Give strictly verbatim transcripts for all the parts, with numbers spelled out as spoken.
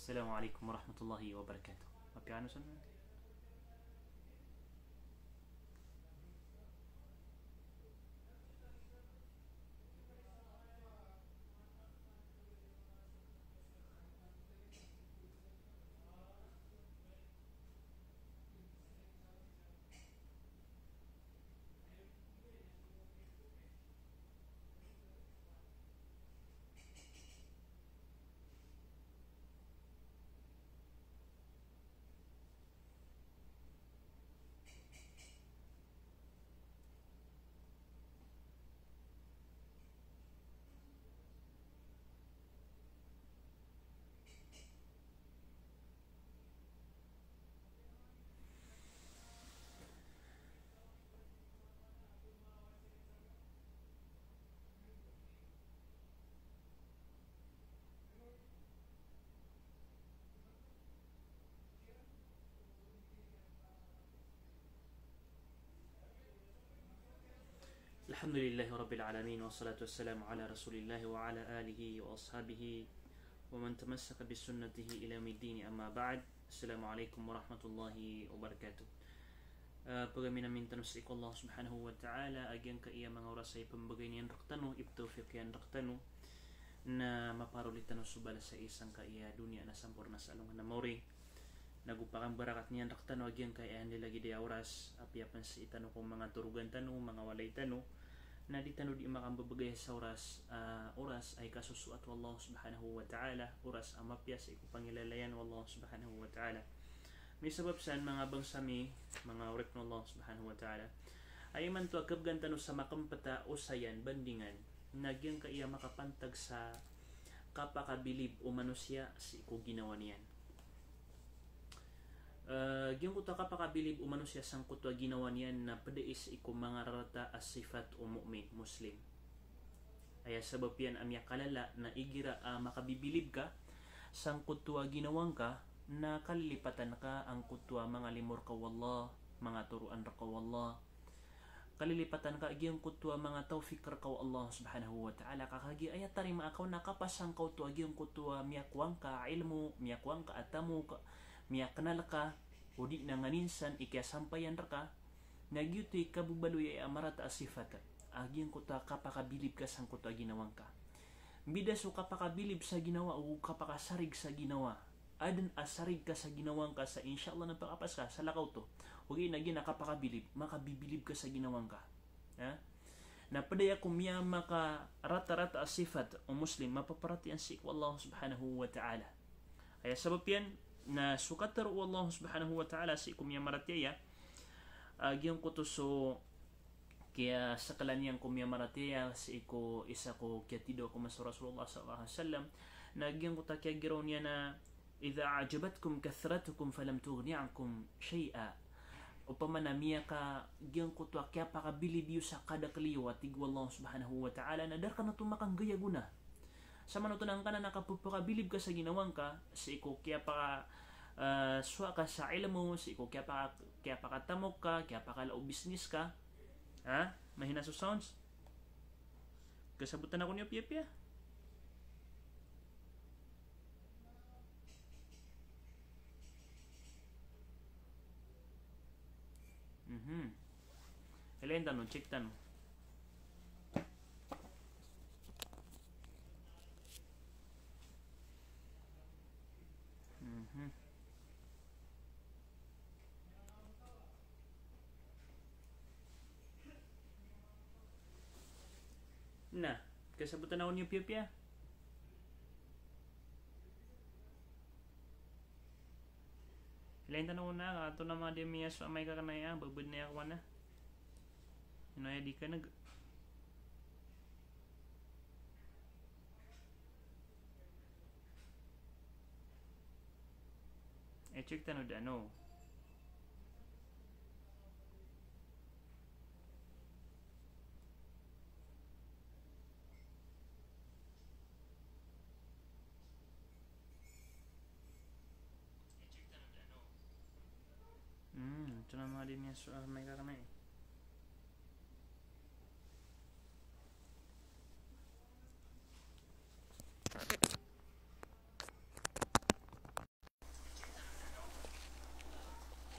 Assalamu alaikum warahmatullahi wabarakatuh. Mapiya kano san? Alhamdulillahi Rabbil Alamin, wassalatu wassalamu ala Rasulillahi wa ala alihi wa ashabihi wa man tamassaka bisunnatihi ila yaumiddin, amma ba'd. Assalamu alaikum warahmatullahi wabarakatuh. Ah, pagaminamin tano sii ko Allah Subhanahu wa Ta'ala a giyangkaya manga oras a ipmbgay niyan rktano, iptawfiq iyan rktano, na maparoli tano so balas sii sangkaya doniya na samporna sa alongan a maori. Nago pakambarakat niyan rktano a giyangkaya aya lagid a oras, apiya pn sii tano ko manga torogan tano, manga walay tano, na di tano di makambgay sa oras, ah, oras a ikasosoat o Allah Subhanahu wa Ta'ala, oras a mapiya sii ko pangilalayan o Allah Subhanahu wa Ta'ala. Misabap san, manga bangsa mi, manga oripn o Allah Subhanahu wa Ta'ala, aya imanto a khabgan tano sa makmpt a osayan, bandingan, na giyangkaya makapantag sa kapakabilib o manosiya sii ko ginawa niyan. Eh, giyangkoto a kapakabilib o manosiya sangkoto a ginawa niyan na pd i sii ko manga rarata a sifat o mu'min, Muslim. Aya sabap iyan a miyakalala na igira a makabibilib ka sangkoto a ginawa ngka, na kalilipatan ka angkoto a manga limo rka o Allah, manga toroan rka o Allah. Kalilipatan ka giyangkoto a manga tawfiq rka o Allah Subhanahu wa Ta'ala, ka kagiya aya tarimaa ka on na kapasang ka oto a giyangkoto a miyakowa ngka a ilmo, miyakowa ngka a tamok, miyaknal ka, odi na nganin san i kiyasampayan rka, na giyoto i kababaloy a marata a sifat a giyangkoto a kapakabilib ka sangkoto a ginawa ngka. Mbida so kapakabilib sa ginawa ago kapakasarig sa ginawa. Adn a sarig ka sa ginawa ngka sa, insha Allah, na pakapas ka, salakaw oto. Ogaid na giyanan a kapakabilib, makabibilib ka sa ginawa ngka. Ha? Na pd aya ko miyamakarata-rata a sifat o Muslim, mapaparatiyaya sii ko Allah Subhanahu wa Ta'ala. Aya sabap iyan na so katharo o Allah Subhanahu wa Ta'ala sii ko miyamaratiyaya, a giyangkoto so kiyasaklan iyan ko miyamaratiyaya sii ko isa ko kiyathidawa ko masa o Rasulullah sallallahu alaihi wasallam, na giyangkoto a kiyagiraw niyan na, "Idha a'jabatkum kathratukum falam tughni ankum shay'a." Opama na miyaka giyangkoto a kiyapakabilib iyo sa kadakl iyo, a tig o Allah Subhanahu wa Ta'ala, na da rkano oto makanggay a gona. Samanoto na ngka na kapphakabilib ka sa ginawa ngka, sii ko kiyapaka, eh, sowa ka sa ilmo, sii ko kiyapaka, kiyapakatamok ka, kiyapakala o business ka. Ha? Mahina so sounds? Kasabotan ako niyo piyapiya. Mhm. Ilayin tano, check tano. Mhm. Na, kasabotan ako niyo piyapiya. Ilayin tano na, antonaa manga di miyasowa a amay ka kna aya, babad na aya kowan a. Ino aya di kaneg. I-check tano dn, ano. Hmm, antonaa manga di miyasowa a amay ka kna aya.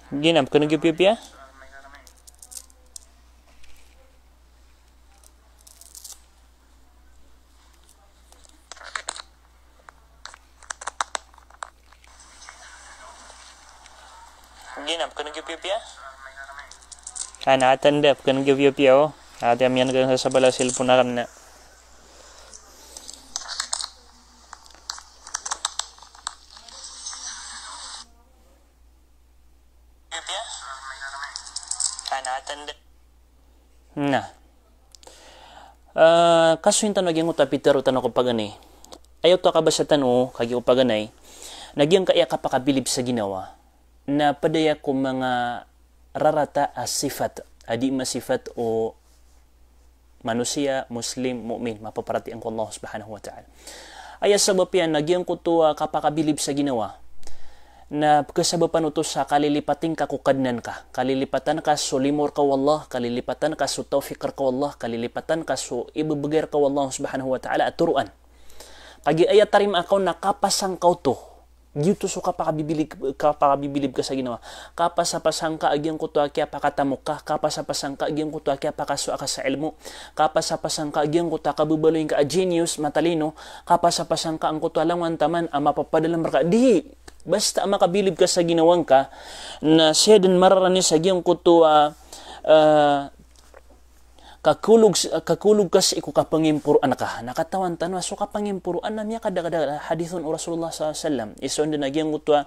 Ginap ka na giyopiyopiya? Ginap ka na giyopiyopiya? Ana, atandap ka na giyopiyopiya, o. Ati amiyan ka sa sabala cellphone akan na. Na. Ah, kasoyin tano a giyangkoto a pitero tano ko paganay. Aya oto a kabasa tano kagiya ko paganay, na giyangkaya kapakabilib sa ginawa na pd aya ko manga rarata a sifat a di masifat o manosiya, Muslim, mu'min, mapaparatiyaya ko Allah Subhanahu wa Ta'ala. Aya sabap iyan na giyangkoto a kapakabilib sa ginawa na pkhasabapan oto sa kalilipatan ka ko Kadnan ka, kalilipatan ka so limo rka o Allah, kalilipatan ka so tawfiq rka o Allah, kalilipatan ka so ibebegay rka o Allah Subhanahu wa Ta'ala a toroan. Kagiya aya tarimaa ka on na kapasang ka oto. Giyoto so kapakabibilib, kapakabibilib ka sa ginawa. Kapasapasang ka a giyangkoto a kiyapakatamok ka, kapasapasang ka a giyangkoto a kiyapakasowa ka sa ilmo, kapasapasang ka a giyangkoto a kababaloy ngka a genius, matalino, kapasapasang ka angkoto a langowan taman a mapapadalem rka. Di, basta a makabilib ka sa ginawa ngka, na siya den mararani sa giyangkoto a, ah, kakolog, kakolog ka sii ko kapangimporoan ka. Na katawan tano a so kapangimporoan na miyakadakadakl a hadith on o Rasulullah sallallahu alaihi wasallam. Isa on den a giyangkoto a,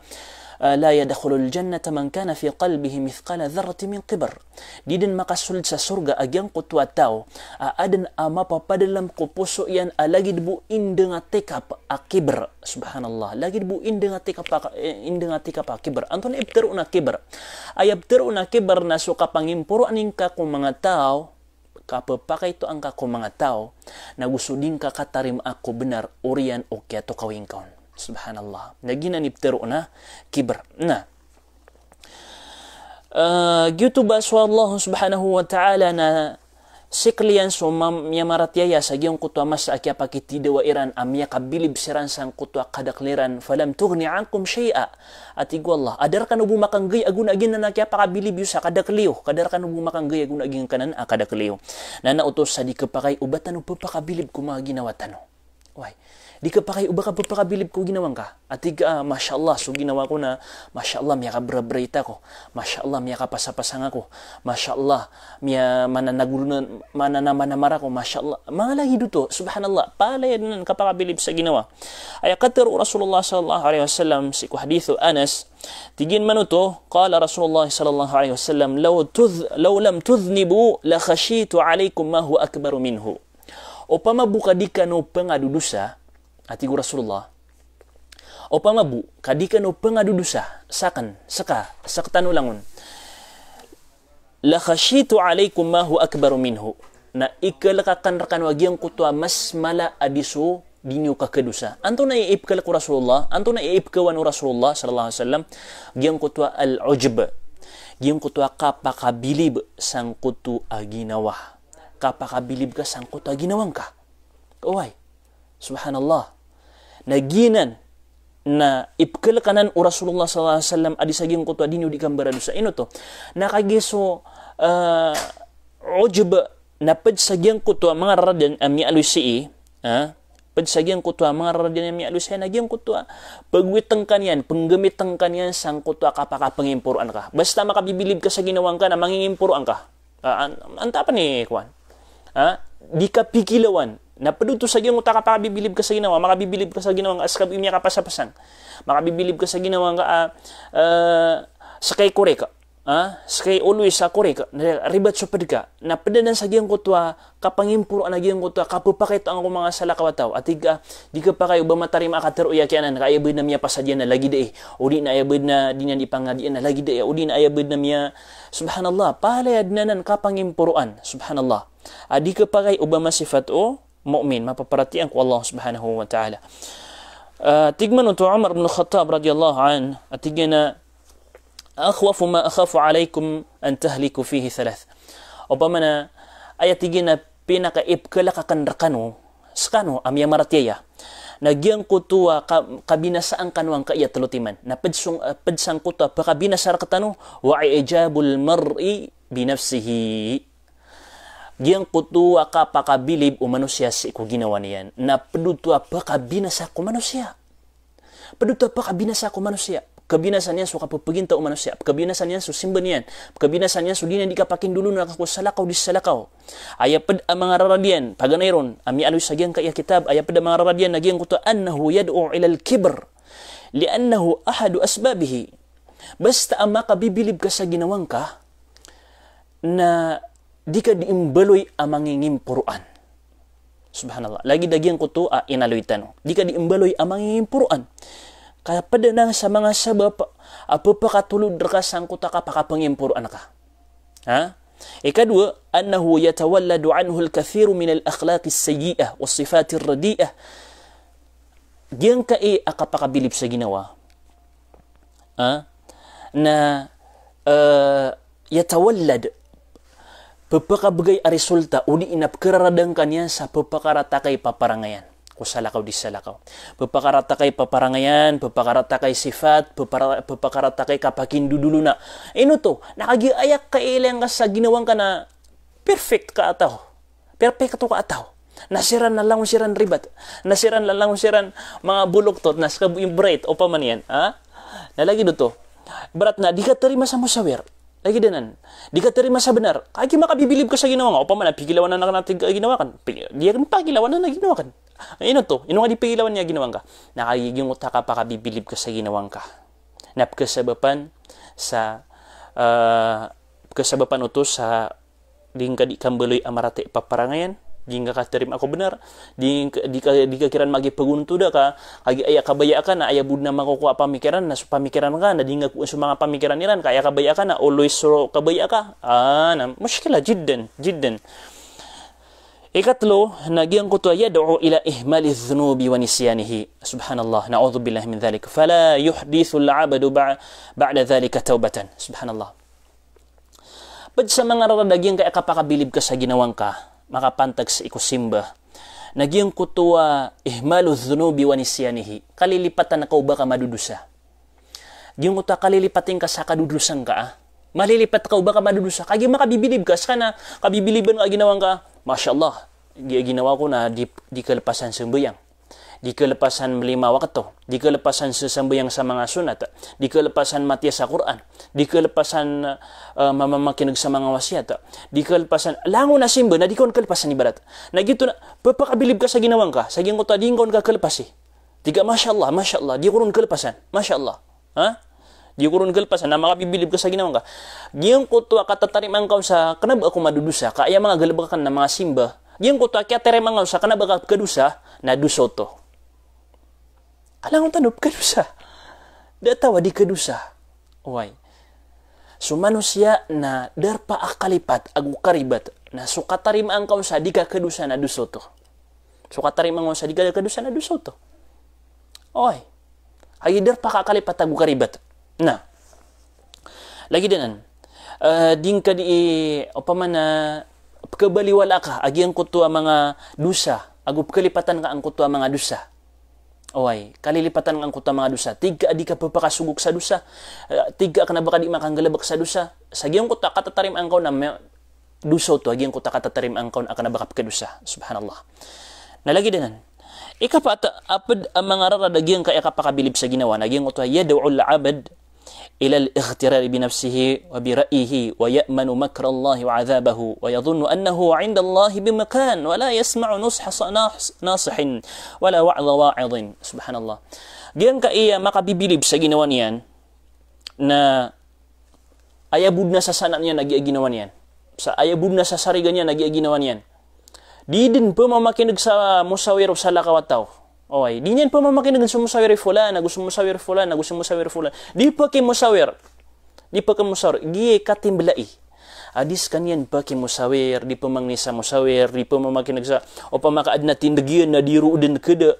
ah, "La yadkhulul jannata man kana fi qalbihi mithqala dharratin min kibr." Di den makasold sa sorga a giyangkoto a taw a aden a mapapadalem ko poso iyan a lagid bo indeng a tikap a kibr. Subhanallah. Lagid bo indeng a tikap a, eh, indeng a tikap a kibr. Antonaa i ptharoon a kibr? Aya ptharoon a kibr na so kapangimporoan ingka ko manga taw, kapepakay to angka ko manga taw, na go so di ngka katarimaa ko benar oriyan o kiyatokawi ngka on. Subhanallah. Na giyanan i ptharoon a kibr. Na, eh, giyoto ba so Allah Subhanahu wa Ta'ala na sikl iyan so mam-, miyamaratiyaya sa giyangkoto a masa a kiyapakitidawa iran a miyakabilib siran sangkoto a kadakl iran, "Falam tughni ankum shay'a." A tig o Allah, a da rkano bo makanggay a gona a giyanan a kiyapakabilib iyo sa kadakl iyo, ka da rkano bo makanggay a gona a giyangkanan a kadakl iyo. Na na oto sa di khapakay o ba tano pphakabilib ko manga ginawa tano. Oway. Di khapakay o ba ka pphakabilib ko ginawa ngka. A tig ka, ah, masha Allah, so ginawa ko na, masha Allah, miyakabrabrait ako. Masha Allah, miyakapasapasang ako. Masha Allah, miya-, mananagolonan, mananamanamar ako. Masha Allah. Manga lagid oto, subhanallah. Palaya den anan kapakabilib sa ginawa. Aya katharo o Rasulullah sallallahu alaihi wasallam sii ko hadith o Anas, tig iyan man oto, qala Rasulullah sallallahu alaihi wasallam, "Law tudh-, law lam tudhnibu la khashitu alaikum ma huwa akbaru minhu." Opama bo ka di kano pngadodosa, a tig o Rasulullah, opama bo ka di kano pngadodosa, saken, seka, sektano langon. La khashitu alaikum ma huwa akbaru minhu. Na ikelek aken rekano a giyangkoto a mas mala a di so di niyo kakadosa. Antonaa i ipkelek o Rasulullah, antonaa i ipkawan o Rasulullah sallallahu alaihi wasallam, giyangkoto a al-ujb. Giyangkoto a kapakabilib sangkoto a ginawa. Kapakabilib ka sangkoto a ginawa ngka. Oway. Subhanallah. Na giyanan na ipkelek anan o Rasulullah sallallahu alaihi wasallam a di sa giyangkoto a di niyo di kambaradosa. Ino oto? Na kagiya so, eh, ujub na ped sa giyangkoto a manga raraden a miyaaloy sii, ha? Ped sa giyangkoto a manga raraden a miyaaloy sii na giyangkoto a pegwiteng ka niyan, penggemiteng ka niyan sangkoto a kapakapengimporoan ka. Basta makabibilib ka sa ginawa ngka na mangingimporoan ka. Ah, an-, antaa pen i kowan. Ah, di ka pikilawan. Na ped oto sa giyangkoto a kapakabibilib ka sa ginawa, makabibilib ka sa ginawa ngka a seka bo i miyakapasapasang. Makabibilib ka sa ginawa ngka a, ah, eh, seka i korek. Ah, seka i oloy sa korek. Na ribat so ped ka. Na ped anan sa giyangkoto a kapangimporoan a giyangkoto a kapepakay to angka ko manga salakaw a taw. A tig ka, di ka pakay o ba matarima a katero iya kiyanan, ka aya bed na miyapasad iyan na lagid aya. O di na aya bed na di niyan di pangadian na lagid aya. O di na aya bed na miya-, subhanallah, palaya den anan kapangimporoan. Subhanallah. A di ka pakay o ba masipat o mu'min, mapaparatiyaya ko Allah subhanahu wa ta'ala. Ah, tig man oto o Umar bin Khattab radiyallahu anhu, a tig iyan a, "Akhwafu ma akhafu alaykum an tahliku fihi thalath." Opama na, aya tig iyan a pinakaipkelek aken rekano, sekano a miyamaratiyaya, Na giyangkoto a ka-, kabinasaan kano angkaya telo timan. Na ped song-, eh, ped sangkoto a pekabinasa rektano, wa i'jabul mar'i binafsihi. Giyangkoto a kapakabilib o manosiya sii ko ginawa niyan. Na ped oto a pekabinasa ko manosiya. Ped oto a pekabinasa ko manosiya. Kabinasa niyan so kapepegintaw o manosiya. Kabinasa niyan so simba niyan. Kabinasa niyan so di niyan di kapakindolona ko salakaw di salakaw. Aya ped a manga rarad iyan, paganay ron, a miyaaloy sa giyangkaya kitab, aya ped a manga rarad iyan na giyangkoto a annahu yad'u ilal kibr. Li'annahu ahadu asbabihi. Basta a makabibilib ka sa ginawangka, na di ka di mbaloy a mangingimporoan. Subhanallah. Lagid a giyangkoto a inaloy tano. Di ka di mbaloy a mangingimporoan. Ka ped anan sa manga sabap a pepakatolod reka sangkoto a kapakapangimporoan ka. Ha? Ikadowa, annahu yatawalladu anhu al-kathiru min al-akhlaqi as-sayyi'ah was-sifati ar-radi'ah. Giyangkai a kapakabilib sa ginawa. Ha? Na, eh, yatawallad, pepakabegay a resulta, odi na pekeraradan ka niyan sa pepakaratakay paparangayan ko salakaw di salakaw. Pepakaratakay paparangayan, pepakaratakay sifat, pepara-, pepakaratakay kapakindodolona. Ino oto, na kagiya aya kailay angka sa ginawangka na perfect ka a taw. Perpekto ka a taw. Na siran na langon siran ribat. Na siran na langon siran manga boloktot, na seka bo i bright, opama niyan, ha? Na lagid oto. Ibarat na, di ka terima sa musawir. Lagid anan. Di ka terima sa benar. Kagiya makabibilib ka sa ginawangka. Opama na, pikilawanan ka na tig a ginawangka. Pi-, di aken pakilawanan a ginawangka. Ino oto, ino nga di pikilawan iyan a ginawangka. Na kagiya giyangkoto a kapakabibilib ka sa ginawangka. Na pekesabapan sa, eh, pekesabapan oto sa di ngka di kambaloy a marata i paparangayan, di ngka katerima ko benar, di ngka, di ka, di ka kiran magipegontoda ka, kagiya aya kabaya ka na aya bo den a makokowa a pamikiran, na so pamikiran ka, na di ngka kowa so manga pamikiran iran, ka aya kabaya ka na always so kabaya ka. Ah, na mushkila jiddan, jiddan. Ikatelo, na giyangkoto a yad'u ila ihmali dhunubi wa nisyanihi. Subhanallah, na'udhubillahi min dhalik. Fala yuhdithul abdu ba-, ba'da dhalika tawbatan. Subhanallah. Ped sa manga rarad a giyangkai a kapakabilib ka sa ginawangka, makapantag sii ko simba. Na giyangkoto a ihmalu dhunubi wa nisyanihi. Kalilipatan ka o ba ka madodosa. Giyangkoto a kalilipati ngka sa kadodosa ngka a. Malilipat ka o ba ka madodosa. Kagiya makabibilib ka, seka na kabibiliban ka a ginawangka. Masha Allah, gi-, ginawa ko na di, di kelepasan sembayang. Di kelepasan melima wakto, di kelepasan sesambayang sa manga sunat, di kelepasan matiya sa Quran, di kelepasan, eh, mamamakineg sa manga wasiyat, di kelepasan, langon a simba, na di ka on kelepasan ibarat. Na giyoto na, pepakabilib ka sa ginawangka, sa giyangkoto a di ngka on ka kelepasi. Tig ka, "Masha Allah, masha Allah, di ko ron kelepasan, masha Allah." Ha? Di ko ron kelepasan, na makabibilib ka sa ginawangka. Giyangkoto a katatarimaan ka on sa, kena ba ako madodosa, ka aya manga galebek aken na manga simba. Giyangkoto a kiyatarimaan ka on sa, kena ba ka pekedosa, na dosa oto. Ka langon tano pekedosa. Da a taw a di kedosa. Oway. So manosiya na darpa a kalipat ago karibat. Na so katarimaan ka on sa di ka kedosa na dosa oto. So katarimaan ka on sa di ka kedosa na dosa oto. Oway. Aya darpa a kalipat ago karibat. Na. Lagid anan. Eh, di ngka di, opama na, pekebaliwala ka a giyangkoto a manga dosa, ago pekelipatan ka angkoto a manga dosa. Oway, kalilipatan ka angkoto a manga dosa. Tig ka a di ka pepakasogok sa dosa. Eh, tig ka a kena ba ka di makanggalebek sa dosa. Sa giyangkoto a katatarimaan ka on a me-, dosa oto a giyangkoto a katatarimaan ka on a kena ba ka pekedosa. Subhanallah. Na lagid anan. Ikapat a ped a manga rarad a giyangkai a kapakabilib sa ginawa, na giyangkoto a yad'ul abd ilal ightirari bi nafsihi wa bi ra'yihi wa ya'manu makrallahi wa adhabahu wa yadhunnu annahu 'indallahi bi makan wa la yasma'u nusha sa-, nas-, nasihin wa la wa'dha wa'idhin. Subhanallah. Giyangkai a makabibilib sa ginawa niyan na aya bo den a sasana niyan a giya ginawa niyan. Sa aya bo den a sasariga niyan a giya ginawa niyan. Di den pemamakineg sa musawir o salakaw a taw. Oway, di niyan pemamakineg so musawir i fulan, ago so musawir i fulan, ago so musawir i fulan. Di pekemusawir. Di pekemusawir. Giya i katimbelai. A di sekaniyan pekemusawir, di pemangni sa musawir, di pemamakineg sa, opama ka aden a tindeg iyan na di ron den keda.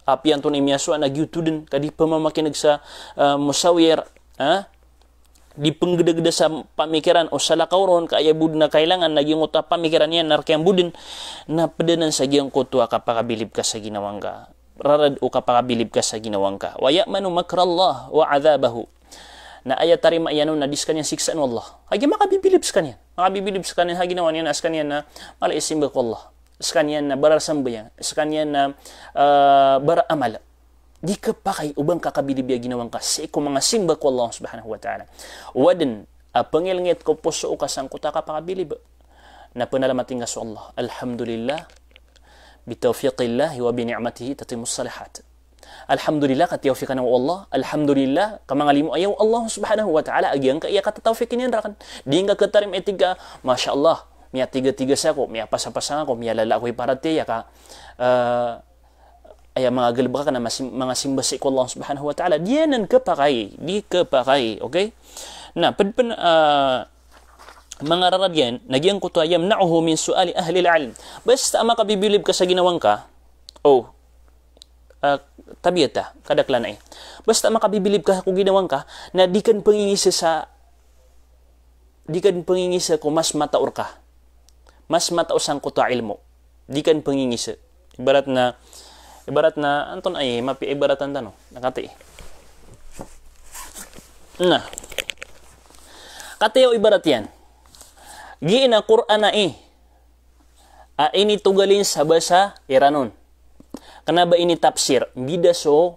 Apiya antonaa i miyasowa na giyoto den, ka di pemamakineg sa, eh, musawir, ha? Di penggedageda sa pamikiran o salakaw ron, ka aya bo den a kailangan na giyangkoto a pamikiran iyan na rek iyan bo den, na ped anan sa giyangkoto a kapakabilib ka sa ginawangka. rarad o kapakabilib ka sa ginawa ngka. Wa ya'manu makrallah wa adhabahu. Na aya tarima iyan on na di skaniyan siksaan o Allah. Kagiya makabibilib skaniyan. Makabibilib skaniyan sa ginawa niyan na skaniyan na mala i simba ko Allah. Skaniyan na barasambayang. Skaniyan na, ah, baramal. Di kapakay o ba ngka kabilibi a ginawa ngka sii ko manga simba ko Allah subhanahu wa ta'ala. Wa dn a pangilngit ko poso oka sangkoto a kapakabilib na panalamatin ka so Allah. Alhamdulillah, bitawfiqillahi wa bini'matihi tatimmus salihat. Alhamdulillah, katiyawfikan o Allah. Alhamdulillah, kamangalimo aya o Allah subhanahu wa ta'ala a giyangkaya katatawfikin iyan rakn. Di ngka katarima i tig ka, masha Allah, miyatigatigas ako, miyapasapasang ako, miyalala ako i paratiyaya ka, eh, aya manga galbk akn a masi-, manga simba sii ko Allah subhanahu wa ta'ala. Di anan kapakay, di kapakay, okay? Na, pd pn, ah, manga rarad iyan, na giyangkoto a yamna'uhu min su'ali ahlil ilm. Basta a makabibilib ka sa ginawa ngka, o, ah, tabiat a, kadaklan ai. Basta a makabibilib ka ko ginawa ngka, na di ka pangingisa sa di ka pangingisa ko mas matao rka. Mas matao sangkoto a ilmo. Di ka pangingisa. Ibarat na, ibarat na, antonaa i mapiya ibaratan tano. Na katii. Na. Katii o ibarat iyan. Giya na Qur'an ai a initogalin sa basa Iran on. Kna ba initapsir, mbida so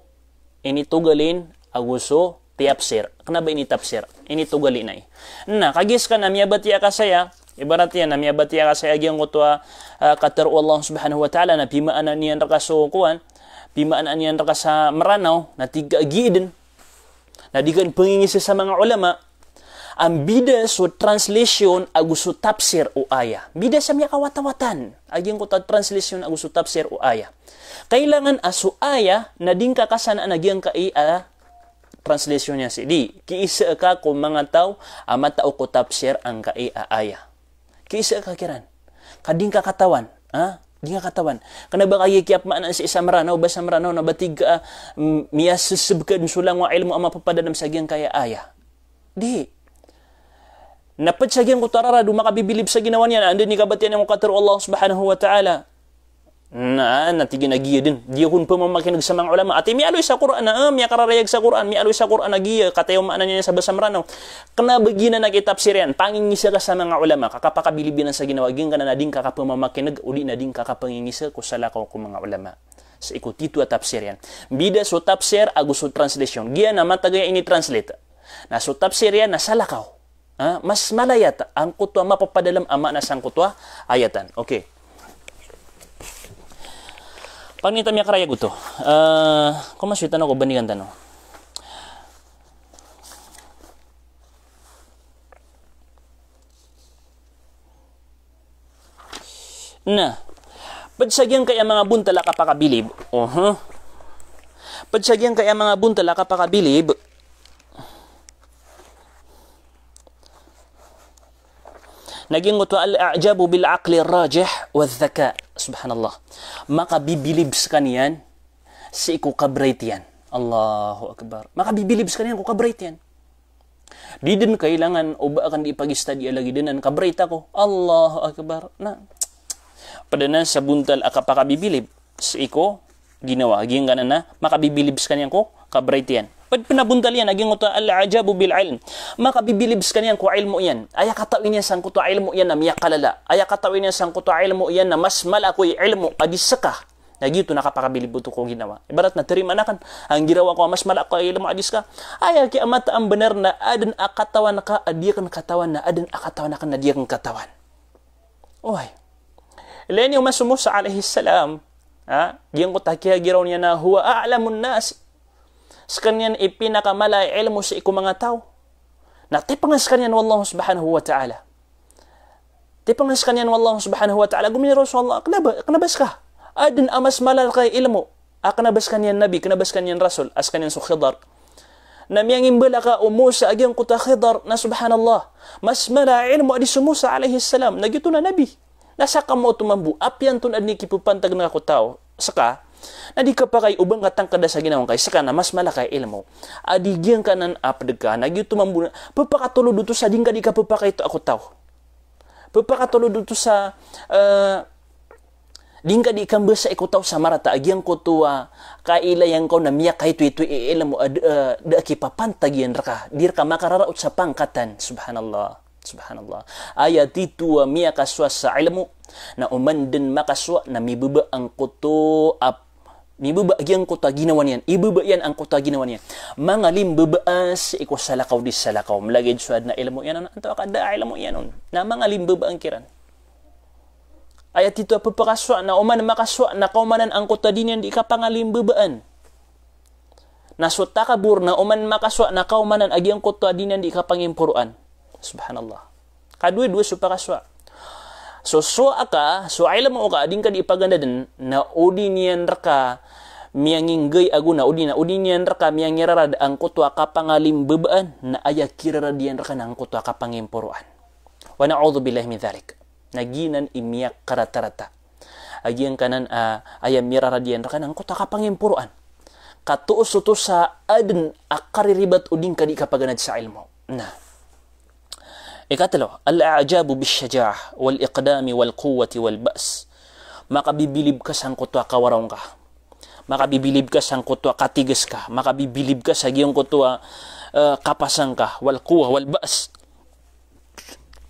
initogalin ago so tiyapsir. Kna ba initapsir, initogalin ai. Na, kagiya ska na miyabatiya ka saya, ibarat iyan na miyabatiya ka saya giyangkoto a, ah, katharo o Allah subhanahu wa ta'ala na pimaanaan iyan rka so kowan, pimaanaan iyan rka sa Mranaw, na tig ka giya dn. Na di ka pangingisa sa manga ulama a mbida so translation ago so tafsir o aya. Mbida sa miyakawatawatan a giyangkoto a translation ago so tafsir o aya. Kailangan a so aya na di ngka kasanaan a giyangkai a translation iyan sii. Di, kiisa ka ko manga taw a matao ko tafsir angkai a aya. Kiisa ka kiran. Ka di ngka katawan. Ha? Di ngka katawan. Kna ba kagiya kiyapmaanaan sii sa Mranaw, basa Mranaw na ba tig ka, ah, mm, miyaseseb ka dn so langowan a ilmo a mapapadalem sa giyangkaya aya. Di. Na pd sa giyangkoto a rarad o makabibilib sa ginawa niyan, anda i kabatiya niyan ko katharo o Allah subhanahu wa ta'ala. Na, na tig iyan a giya dn. Di ako pmamakineg sa manga ulama. Ati miyaaloy sa Qur'an, ah, miyakararayag sa Qur'an, miyaaloy sa Qur'an a giya, katii o maana niyan sa basa Mranaw. Kna ba giyanan a kitapsir iyan, pangingisa ka sa manga ulama, ka kapakabilib iyan sa ginawa, giyangkanan a di ngka kapmamakineg, odi na di ngka kapangingisa ko salakaw ko manga ulama. Sii ko titho a tafsir iyan. Mbida so tafsir ago so translation. Giya na matag aya initranslate. Na so tafsir iyan na salakaw. Ha? Mas malayat angkoto a mapapadalem a maana sangkoto a ayatan. Okay. Pangni ta miyakarayag oto. Eh, ko maswit tano ko bandigan tano. Na, pd sa giyangkaya manga bontal a kapakabilib. Oho. Pd sa giyangkaya manga bontal a kapakabilib. Na giyangkoto a al-i'jabu bil aqli rajih wa dhaka. Subhanallah. Makabibilib skaniyan sii ko kabright iyan. Allahu Akbar. Makabibilib skaniyan ko kabright iyan. Di dn kailangan o ba akn di pag-study a lagid anan, kabright ako. Allahu Akbar. Na, pd anan sa bontal a kapakabibilib sii ko ginawa. Giyangkanan a makabibilib skaniyan ko kabright iyan. Pd pn a bontal iyan a giyangkoto a al-i'jabu bil ilm. Makabibilib skaniyan ko ilmo iyan. Aya katawi niyan sangkoto a ilmo iyan na miyakalala. Aya katawi niyan sangkoto a ilmo iyan na mas mala ko ilmo a di ska. Na giyoto na kapakabilib oto ko ginawa. Ibarat na tarimaan akn, anggiraw ako a mas mala ko ilmo a di ska. Aya kiyamat a mbnar na adn a katawan ka a di akn katawan, na adn a katawan akn na di akn katawan. Oway. Ilay niyo man so Musa alayhis salam, ha? Giyangkoto a kiyagiraw niyan na huwa a'lamun nas. Skaniyan i pinakamala i ilmo sii ko manga taw. Na tipangan skaniyan o Allah subhanahu wa ta'ala. Tipangan skaniyan o Allah subhanahu wa ta'ala, gomini Rasulullah, kna ba, kna ba ska? Adn a mas mala rka i ilmo a kna ba skaniyan nabi, kna ba skaniyan rasul, a skaniyan so Khidr. Na miyangimbala ka o Musa a giyangkoto a Khidr, na subhanallah. Mas mala a ilmo a di so Musa alayhis salam, na giyoto na nabi. Na ska mambo oto mambo, apiya antonaa dn i kipapantag ngka ko taw, ska, na di kapakay o ba ngka tangkda sa ginawa ngka i ska na mas mala ka i ilmo a di giyangkanan a pd ka, na giyoto mambo na, pphakatolod oto sa di ngka di kapapakaito a ko taw. Pphakatolod oto sa, eh, Di ngka di kambasa i ko taw sa marata a giyangkoto a kailayan ka on na miyakaitoito i ilmo a da, a da a kipapantag iyan rka. Di rka makararaot sa pangkatan. Subhanallah. Subhanallah. Aya tito a miyakasowa sa ilmo na oman dn makasowa na mibaba angkoto a, mibaba giyangkoto a ginawa niyan. Ibaba iyan angkoto a ginawa niyan. Mangalimbaba sii ko salakaw di salakaw. Lagid so adn a ilmo iyan on, antaa ka da a ilmo iyan on. Na mangalimbaba angkiran. Aya tito a pphakasowa na oman makasowa na kaomanan angkoto a di niyan di kapangalimbabaan. Na so takabur na oman makasowa na kaomanan a giyangkoto a di niyan di kapangimporoan. Subhanallah. Kadowa-dowa so pakasowa. So sowa ka, so ilmo ka a di ngka di pagandadn, na o di niyan rka miyanginggay ago na o di na, o di niyan rka miyangirarad angkoto a kapangalimbabaan, na aya kirarad iyan rka na angkoto a kapangimporoan. Wa na'udhubillahi min dhalik. Na giyanan i miyakaratarata a giyangkanan a, aya mirarad iyan rka na angkoto a kapangimporoan. Ka toos oto sa adn a kariribat o di ngka di kapaganad sa ilmo. Na ikatlo, al-i'jabu bish-shaja'ah wal-iqdami wal-quwwati wal-ba's. Makabibilib ka sangkoto a kawaraw ngka. Makabibilib ka sangkoto a katigas ka. Makabibilib ka sa giyangkoto a, eh, kapasang ka. Wal-quwwah wal-ba's.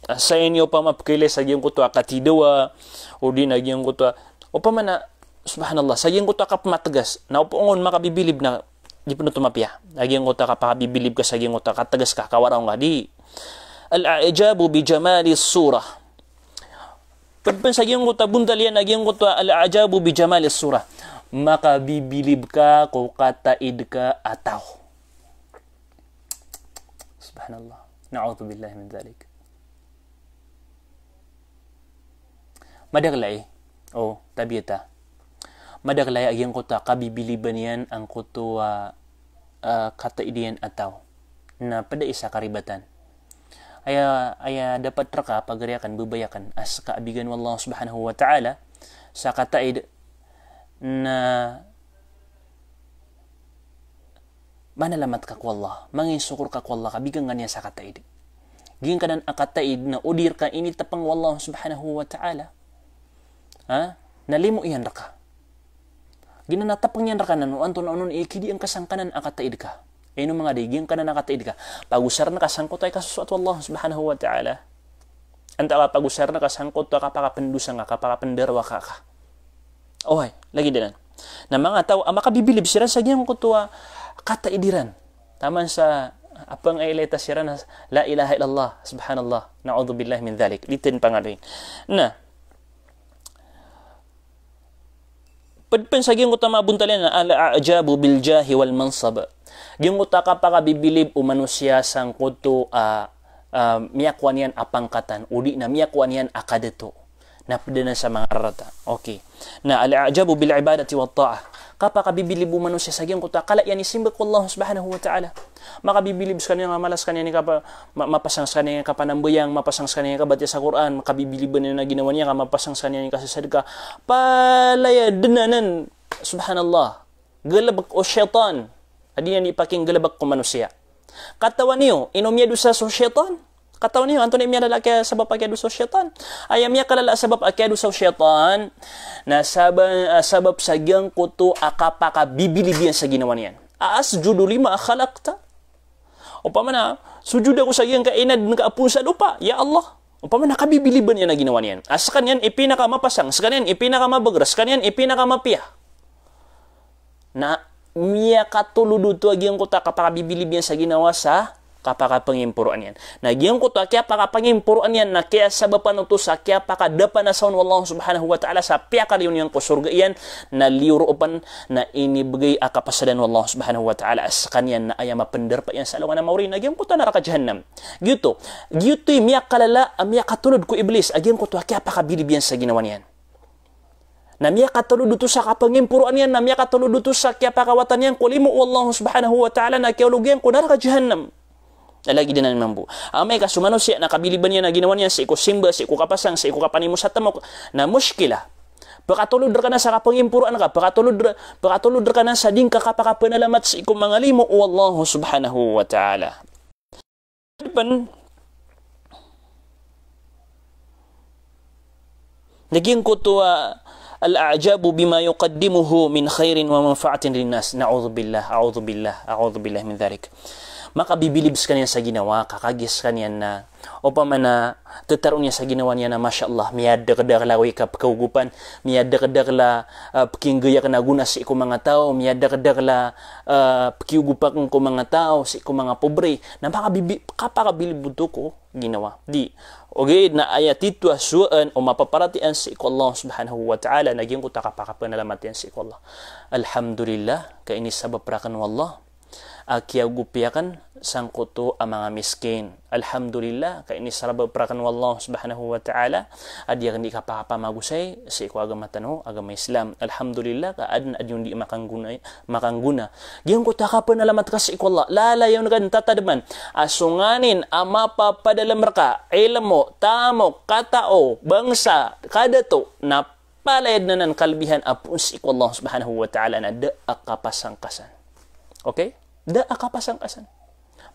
Ah, saya ini opama pkhailay sa giyangkoto a katidawa, o di na giyangkoto a, opama na, subhanallah, sa giyangkoto a kapmatgas, na opama on makabibilib na, di pn oto mapiya. Na giyangkoto a kapakabibilib ka sa giyangkoto a katgas ka, kawaraw ngka di. Al-i'jabu bi jamalis surah. Pd pn sa giyangkoto a bontal iyan, na giyangkoto a al-i'jabu bi jamalis surah. Makabibilib ka ko kataid ka a taw. Subhanallah. Na'udhubillahi min dhalik. Madakl ai. O, tabiya ta. Madakl ai a giyangkoto a kabibiliban iyan angkoto a, a, kataid iyan a taw. Na pd a isa karibatan. Aya, aya dapat rka pagari akn, babay akn a ska a bigan o Allah subhanahu wa ta'ala sa kataid na manalamat ka ko Allah, manginsokor ka ko Allah, ka bigan ka niyan sa kataid. Giyangkanan a kataid na o di rka initapang o Allah subhanahu wa ta'ala, ha? Na limo iyan rka. Giyanan a tapang iyan rka nan o antonaa onon i kidiyan ka sangkanan a kataid ka. Ino manga di, giyangkanan a kataid ka, pagosarn ka sangkoto a ikasosoat o Allah subhanahu wa ta'ala. Antaa ka pagosarn ka sangkoto a kapakapndosa ngka, kapakapndarowaka ka. Oway, lagid anan. Na manga taw a makabibilib siran sa giyangkoto a kataid iran. Taman sa a pngailay ta siran a la ilaha illallah, subhanallah, na'udhubillahi min dhalik. Di tn pangaloyin. Na pd pn sa giyangkoto a mabontal iyan na al-i'jabu bil jahi wal mansab. Giyangkoto a kapakabibilib o manosiya sangkoto a, a, miyakowa niyan a pangkatan, o di na miyakowa niyan a kadato. Na pd anan sa manga rarata. Okay. Na al-i'jabu bil ibadati wat ta'ah. Kapakabibilib o manosiya sa giyangkoto a kala iyan i simba ko Allah subhanahu wa ta'ala. Makabibilib skaniyan a mala skaniyan i kapa-, ma-, mapasang skaniyan i kapanambayang, mapasang skaniyan i kabatiya sa Qur'an, makabibilib iyan a ginawa niyan ka mapasang skaniyan i kasasadka. Palaya dn anan, subhanallah. Galbk o shaytan a di niyan di pakinggalbk ko manosiya. Katawan iyo, ino miyadosa so shaytan? Katawan iyo, antonaa i miyalala a kiyasabap a kiyadosa o shaytan? Aya miyakalala a sabap a kiyadosa o shaytan na saba-, a sabap sa giyangkoto a kapakabibilib iyan sa ginawa niyan. A asjudu lima khalaqta? Opama na sojod ako sa giyangkai a inadn ka a poon sa lopa, ya Allah. Opama na kabibiliban iyan a ginawa niyan. A skaniyan i pinakamapasang, skaniyan i pinakamabagr, skaniyan i pinakamapiya. Na miyakatolod oto a giyangkoto a kapakabibilib iyan sa ginawa sa kapakapangimporoan iyan. Na giyangkoto a kiyapakapangimporoan iyan na kiyasabapan oto sa kiyapakadapanasawn o Allah subhanahu wa ta'ala sa piyakaliyo niyan ko sorga iyan, na liyo roo pn na inibgay a kapasadan o Allah subhanahu wa ta'ala a skaniyan na aya mapndarpa iyan sa alongan a maori na giyangkoto a naraka jahannam. Giyoto, giyoto i miyakalala a miyakatolod ko Iblis a giyangkoto a kiyapakabilib iyan sa ginawa niyan. Na miyakatolod oto sa kapangimporoan iyan, na miyakatolod oto sa kiyapakawatan iyan ko limo o Allah subhanahu wa ta'ala na kiyaolog iyan ko naraka jahannam. Lagid anan mambo. Amay ka so manosiya na kabiliban iyan a ginawa niyan sii ko simba, sii ko kapasang, sii ko kapanimo sa tamok, na mushkila. Pkatolod rka nan sa kapangimporoan ka, pkatolod r-, pkatolod rka nan sa di ngka kapakapanalamat sii ko manga limo o Allah subhanahu wa ta'ala. Pn, na giyangkoto a, Al-a'jabu bima yuqaddimuhu min khairin wa manfa'atin linnas. Na'udhubillah, a'udhubillah, a'udhubillah min dhalik. Makabibilib skaniyan sa ginawa ka, kagiya skaniyan na, opama na, tetaroon iyan sa ginawa niyan na, masha Allah, miyadakdakl a gawii ka pkaugupan, miyadakdakl a, ah, pkinggay akn a gona sii ko manga taw, miyadakdakl a, ah, pkiugop akn ko manga taw, sii ko manga pobre. Na makabibi-, kapakabilib oto ko ginawa. Di, ogaid na aya titho a sowaan o mapaparatiyaya sii ko Allah Subhanahu wa Ta'ala, na giyangkoto a kapakapanalamat iyan sii ko Allah. Alhamdulillah, ka inisabap rakn o Allah a kiyaogopi akn sangkoto a manga miskin. Alhamdulillah, ka inisabap rakn o Allah Subhanahu wa Ta'ala a di akn di kapakapamagosay sii ko agama tano, agama Islam. Alhamdulillah, ka adn a di on di makanggona, makanggona. Giyangkoto a kapanalamat ka sii ko Allah. Lalayon ka dn tatadman a so nganin a mapapadalm rka, ilmo, tamok, katao, bangsa, kadato, na palaya dn anan kalbihan a poon sii ko Allah Subhanahu wa Ta'ala na da a kapasangkasan. Okay? Da a kapasangkasan.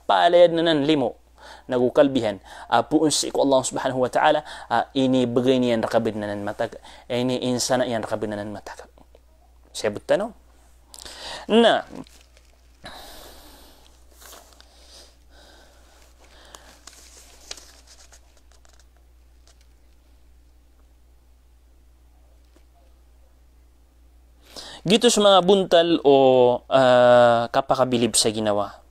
Palaya dn anan limo nago kalbihan a poon sii ko Allah Subhanahu wa Ta'ala, a inibgay niyan rka bnar anan matag, a iniinsana iyan rka bnar anan matag. Siyabot tano. Na, giyoto so manga bontal o, ah, kapakabilib sa ginawa.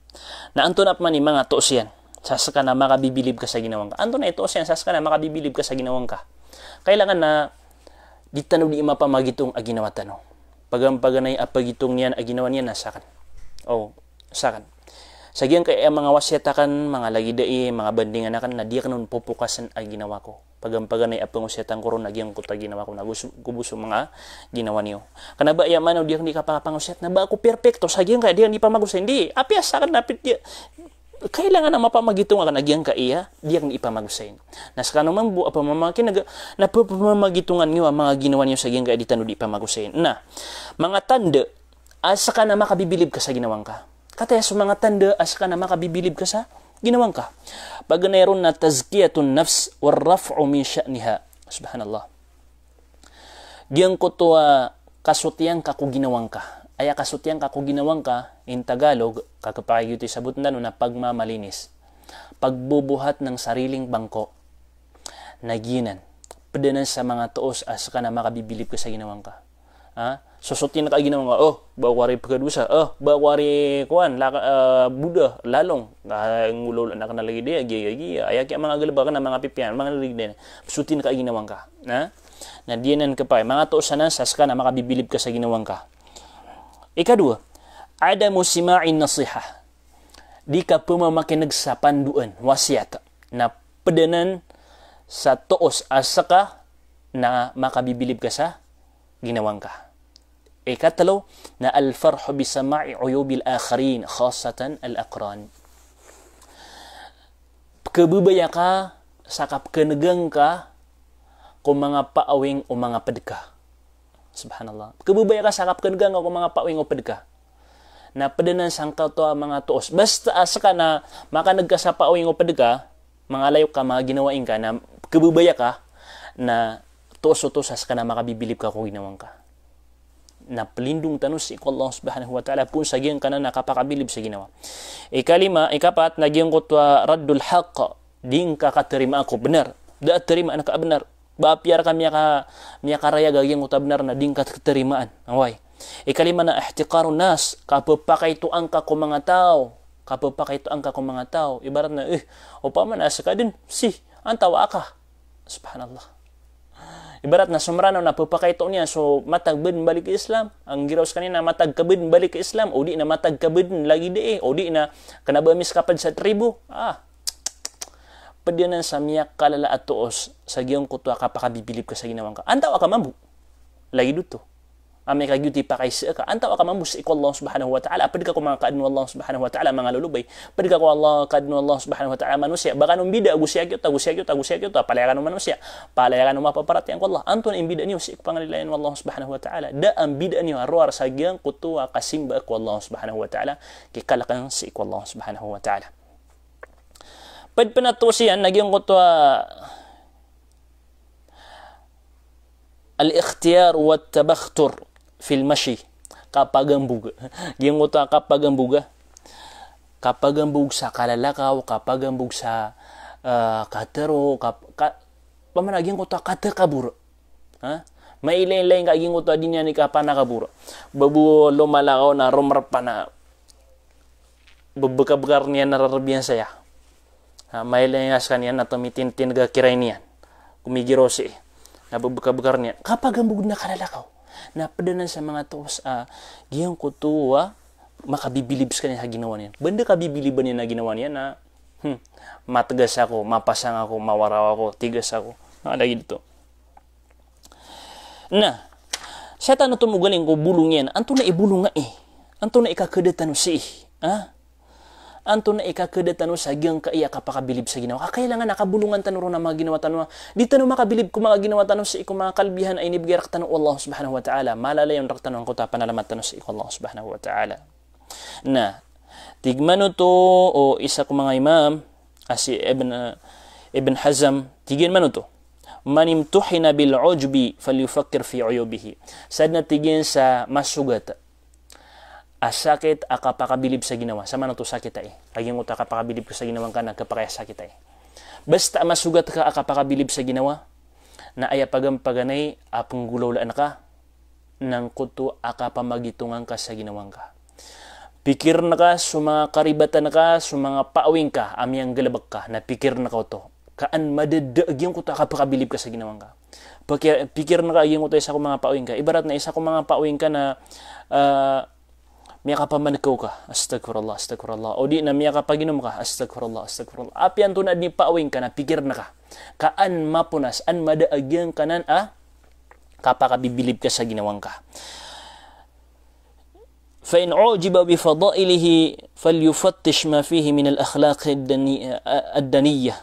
Na antonaa pman i manga toos iyan sa ska na makabibilib ka sa ginawa ngka? Antonaa i toos iyan sa ska na makabibilib ka sa ginawa ngka? Kailangan na di tano di mapamagitong a ginawa tano. Paganay-paganay a pagitong niyan a ginawa niyan na sakn. O, sakn. Sa giyangkai a manga wasiyat akn, manga lagid ai, manga bandingan akn, na di akn on popokasan a ginawa ko. Paganay-paganay a pangosiyatan ko ron na giyangkoto a ginawa ko na go so, go bo so manga ginawa niyo. Kna ba aya maana o di akn di kapakapangosiyat na ba ako perpekto sa giyangkai a di akn di pamagosay. Di, apiya sakn na apiya di, kailangan a mapamagitong akn a giyangkai a di akn di pamagosay. Na skano mambo a pamamakin'g na pamamagitongan niyo a manga ginawa niyo sa giyangkai a di tano di pamagosay. Na manga tanda a ska na makabibilib ka sa ginawa ngka. Kataya so manga tanda a ska na makabibilib ka sa ginawa ngka. Paganay ron na tazkiyatun nafs war raf'u min sha'niha. Subhanallah. Giyangkoto a kasotiya ngka ko ginawa ngka. Aya kasotiya ngka ko ginawa ngka, in Tagalog, ka kepakay giyoto i sabotn tano na pagmamalinis. Pagbobohat ng sariling bangko. Na giyanan. Pd anan sa manga toos a ska na makabibilib ka sa ginawa ngka. Ha? Sosotin ka a ginawa ngka, oh, ba ako ari pkadosa, oh, ba ako ari kowan, laka-, ah, boda, lalong. Ah, ngolawla akn a lagid aya, giya, giya, giya. Aya kiya manga galbk akn a manga pipiya, manga lagid aya. Sotin ka a ginawa ngka. Ha? Na di anan kepakay. Manga toos anan sa ska na makabibilib ka sa ginawa ngka. Ikadowa, adamu sima'in nasihah. Di ka pemamakin'g sa pandoan, wasiyat. Na pd anan sa toos a ska na makabibilib ka sa ginawa ngka. Ikatlo, na al-farhu bi sama'i uyubil akharin, khassatan al-aqran. Pkhababaya ka sa kapkhan'ga ngka ko manga paawing o manga pd ka. Subhanallah. Pkhababaya ka sa kapkhan'ga ngka ko manga paawing o pd ka. Na pd anan sangkoto a manga toos. Basta a ska na makan'g ka sa paawing o pd ka, manga layok ka, manga ginawai ngka, na pkhababaya ka, na toos oto sa ska na makabibilib ka ko ginawa ngka. Na plindong tano sii ko Allah Subhanahu wa Ta'ala, poon sa giyangkanan a kapakabilib sa ginawa. Ikalima, ikapat, na giyangkoto a raddul haqq, di ngka katarimaa ko bnar. Da a tarimaan ka a bnar. Ba apiya rka miyaka-, miyakarayag a giyangkoto a bnar na di ngka katarimaan. Oway. Ikalima na ihtiqarun nas, kapepakaitoa ngka ko manga taw. Kapepakaitoa ngka ko manga taw. Ibarat na, eh, opama na ska dn, si, antawaa ka. Subhanallah. Ibarat na so Mranaw na pepakaito niyan so matag ka bnar mbalik Islam, anggiraw skaniyan na matag ka bnar mbalik Islam, o di na matag ka bnar lagid aya, o di na kna ba miskapad sa tribo. Ah. Pd anan sa miyakalala a toos sa giyangkoto a kapakabibilib ka sa ginawa ngka. Antawaa ka mambo? Lagid oto. Amay ka giyoto i pakaiza ka, antawaa ka mambo sii ko Allah Subhanahu wa Ta'ala, pd ka ko manga kaadn o Allah Subhanahu wa Ta'ala, manga lolobay, pd ka ko Allah, kaadn o Allah Subhanahu wa Ta'ala, manosiya, ba kano mbida, ago si a giyoto, ago si a giyoto, ago si a giyoto, palaya kano manosiya, palaya kano mapaparatiyaya ko Allah, antonaa i mbida niyo sii ko pangalilayan o Allah Subhanahu wa Ta'ala, da a mbida niyo a rowar sa giyangkoto a kasimba ko Allah Subhanahu wa Ta'ala, ki kalkn sii ko Allah Subhanahu wa Ta'ala. Pd pn a toos iyan, na giyangkoto a Al-ikhtiyar wa tabakhtur fil mashi. Kapagambog. Giyangkoto a kapagambog a. Kapagambog sa kalalakaw, kapagambog sa, ah, katero, kap-, ka-, pamana giyangkoto a katakabor. Ha? Mailaylay ngka giyangkoto a di niyan i kapanakabor. Ba bo lomalakaw na romerpa na bebekabekar niyan na rarbiyan saya. Ha, mailay nga sekaniyan na tomitintin ga kiray niyan. Komigiro sii. Na bebekabekar niyan. Kapagambog na kalalakaw. Na ped anan sa manga taw sa, ah, giyangkoto a makabibilib sekaniyan sa ginawa niyan. Ba anda kabibiliban iyan a ginawa niyan na, hmm, mategas ako, mapasang ako, mawaraw ako, tigas ako. Na lagid oto. Na, sii tano tomogalin ko bolong iyan, antonaa i bolong ai? Antonaa i kakeda tano sii? Ha? Antonaa i kakeda tano sa giyangkai a kapakabilib sa ginawa? Ka kailangan a kabolongan tano ron a manga ginawa tano a di tano makabilib ko manga ginawa tano sii ko manga kalbihan a inibegay rektano o Allah Subhanahu wa Ta'ala. Malalayon rektano angkoto a panalamat tano sii ko Allah Subhanahu wa Ta'ala. Na, tig man oto o isa ko manga imam, a si Ibn, Ibn Hazm, tig iyan man oto, "Man imtuhina bil ujbi falyufakkir fi uyubihi." Sadn a tig iyan sa masogat a sakit a kapakabilib sa ginawa. Sa man oto sakit ai? Lagid angkoto a kapakabilib ka sa ginawa ngka na kepakay a sakit ai. Basta a masogat ka a kapakabilib sa ginawa, na aya paganpaganay a penggolawlaan ka, na angkoto a kapamagitongan ka sa ginawa ngka. Pikirn ka so manga karibatan ka, so manga paawing ka a miyanggalebek ka, na pikirn ka oto. Ka an madada a giyangkoto a kapakabilib ka sa ginawa ngka. Piki-, pikirn ka a giyangkoto a isa ko manga paawing ka. Ibarat na isa ko manga paawing ka na, ah, miyakapamankaw ka, astagfirullah, astagfirullah. O di na miyakapaginom ka, astagfirullah, astagfirullah. Apiya antonaa dn i paawing ka na pikirn ka. Ka an maponas, an mada a giyangkanan a kapakabibilib ka sa ginawa ngka. Fa in ujiba bi fadailihi falyufattish ma fihi min al-akhlaq ad-dani-, ad-daniyah.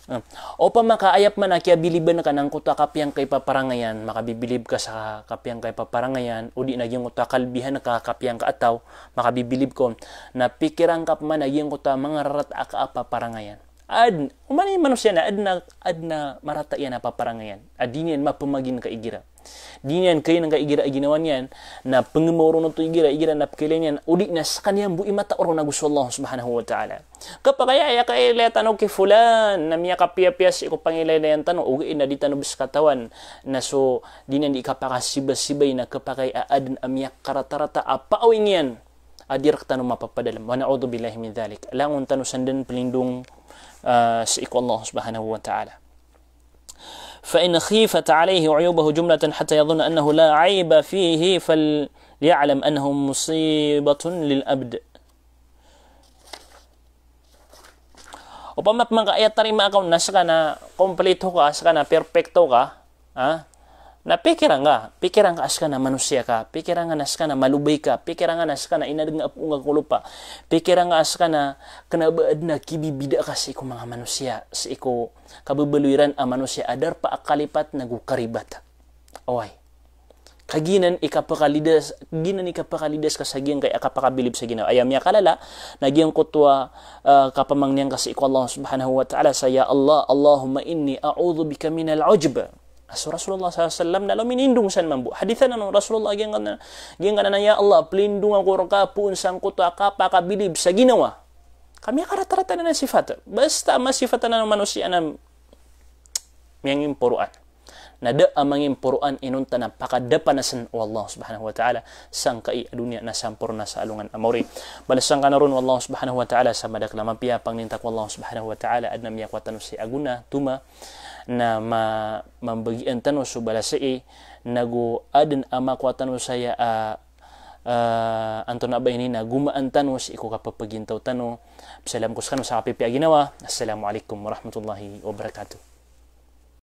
Ah. Opama ka aya pman a kiyabiliban ka na angkoto a kapiyangkaipaparangayan, makabibilib ka sa kapiyangkaipaparangayan, o di na giyangkoto a kalbihan ka, kapiyangkaataw, makabibilib ka on. Na pikiran ka pman a giyangkoto a manga rarata a kapaparangayan. Adn, oman i manosiya na adn a, adn a marata iyan a paparangayan. A di niyan mapemagin ka igira. Di niyan kaginan ka igira a ginawa niyan, na pengemaw ron oto igira, igira na pekailay niyan, o di na sekaniyan bo i mataw ron ago so Allah Subhanahu wa Ta'ala. Kepakay a aya kailaya tano ki fulan, na miyakapiyapiya sii ko pangilailayan tano, ogaid na di tano bes katawan, na so di niyan di kapakasibasibay na kepakay a adn a miyakaratarata a paawing iyan a di rektano mapapadalem. Wa na'udhu billahi min dhalik. Langon tano sandan pelindong, ah, sii ko Allah Subhanahu wa Ta'ala. Fa in khifat alayhi uyubuhu jumlatan hatta yadhunna annahu la ayba fihi falya'lam annahu musibatun lil abd. Opama pman ka aya tarimaa ka on na seka na kompleto ka, seka na perpekto ka, ha? Na pikiran ka, pikiran ka a seka na manosiya ka, pikiran ka na seka na malobay ka, pikiran ka na seka na inadeg nga a poon ka ko lopa, pikiran ka a seka na kena ba adn a kibibida ka sii ko manga manosiya, sii ko kababaloy iran a manosiya a darpa a kalipat nago karibat. Oway. Ka giyanan i kapakalidas, giyanan i kapakalidas ka sa giyangkai a kapakabilib sa ginawa. Aya miyakalala, na giyangkoto a, ah, kapamangnin ka sii ko Allah Subhanahu wa Ta'ala sa, "Ya Allah, Allahumma inni a'udhu bika minal ujb." A so Rasulullah sallallahu alaihi wasallam na lominindong san mambo. Hadith anan o Rasulullah giyangkanan, giyangkanan a, "Ya Allah, pelindong ako reka poon sangkoto a kapakabilib sa ginawa." Ka miyakaratarata anan a sifat. Basta a masipat anan o manosiya na miyangimporoan. Na da a mangimporoan inonta na pakadapanasan o Allah Subhanahu wa Ta'ala sangkai a doniya na samporna sa alongan a maori. Balasan ka na ron o Allah Subhanahu wa Ta'ala sa madakel a mapiya. Pangnin ta ko Allah Subhanahu wa Ta'ala adn a miyakowa tano saya a gona, toma, na ma-, mambagian tano so balas ai, nago adn a makowa tano saya a, ah, antonaa ba ini na gomaan tano sii ko kapepegintaw tano. Salam ko sekano sa kapipiya a ginawa. Assalamu alaikum warahmatullahi wabarakatuh.